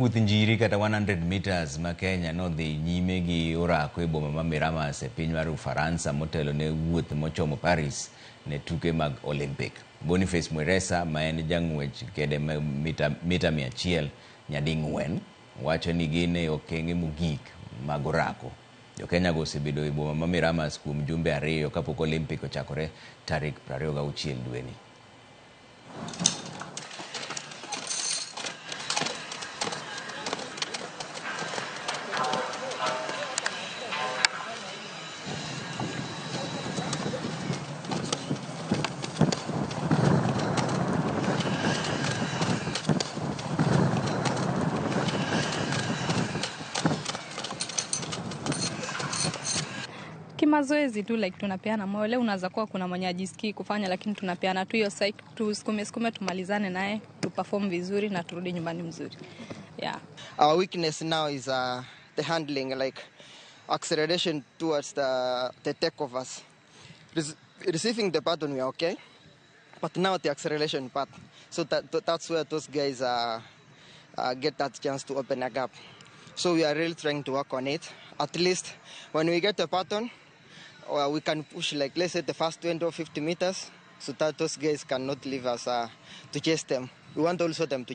Wuoth njiri kata 100 meters ma Kenya nodhi nyime gi orako e boma ma Miramas e piny mar Ufaransa motelo ne wuoth mochomo Paris ne tuke mag Olympic. Boniface Mweresa ma en jang'wech kede mita 100 nyading'wen wacho ni gin e okenge mogik mag orako. Jo-Kenya go osebedo e boma ma Miramas kuom jumbe 2 kapok Olympic ochakore tarik 26 dweni. Kimazoezi tu like tunapeana moyo. Leo unaweza kuwa kuna mwenye ajisikii kufanya, lakini tunapeana tu hiyo psych, tusukume sukume tumalizane naye, tu perform vizuri na turudi nyumbani mzuri. Yeah. Our weakness now is the handling, like acceleration towards the takeovers. Receiving the baton we are okay, but now the acceleration part. So that's where those guys get that chance to open a gap. So we are really trying to work on it. At least when we get the baton, we can push, like let's say the first 20 or 50 meters, so that those guys cannot leave us to chase them. We want also them to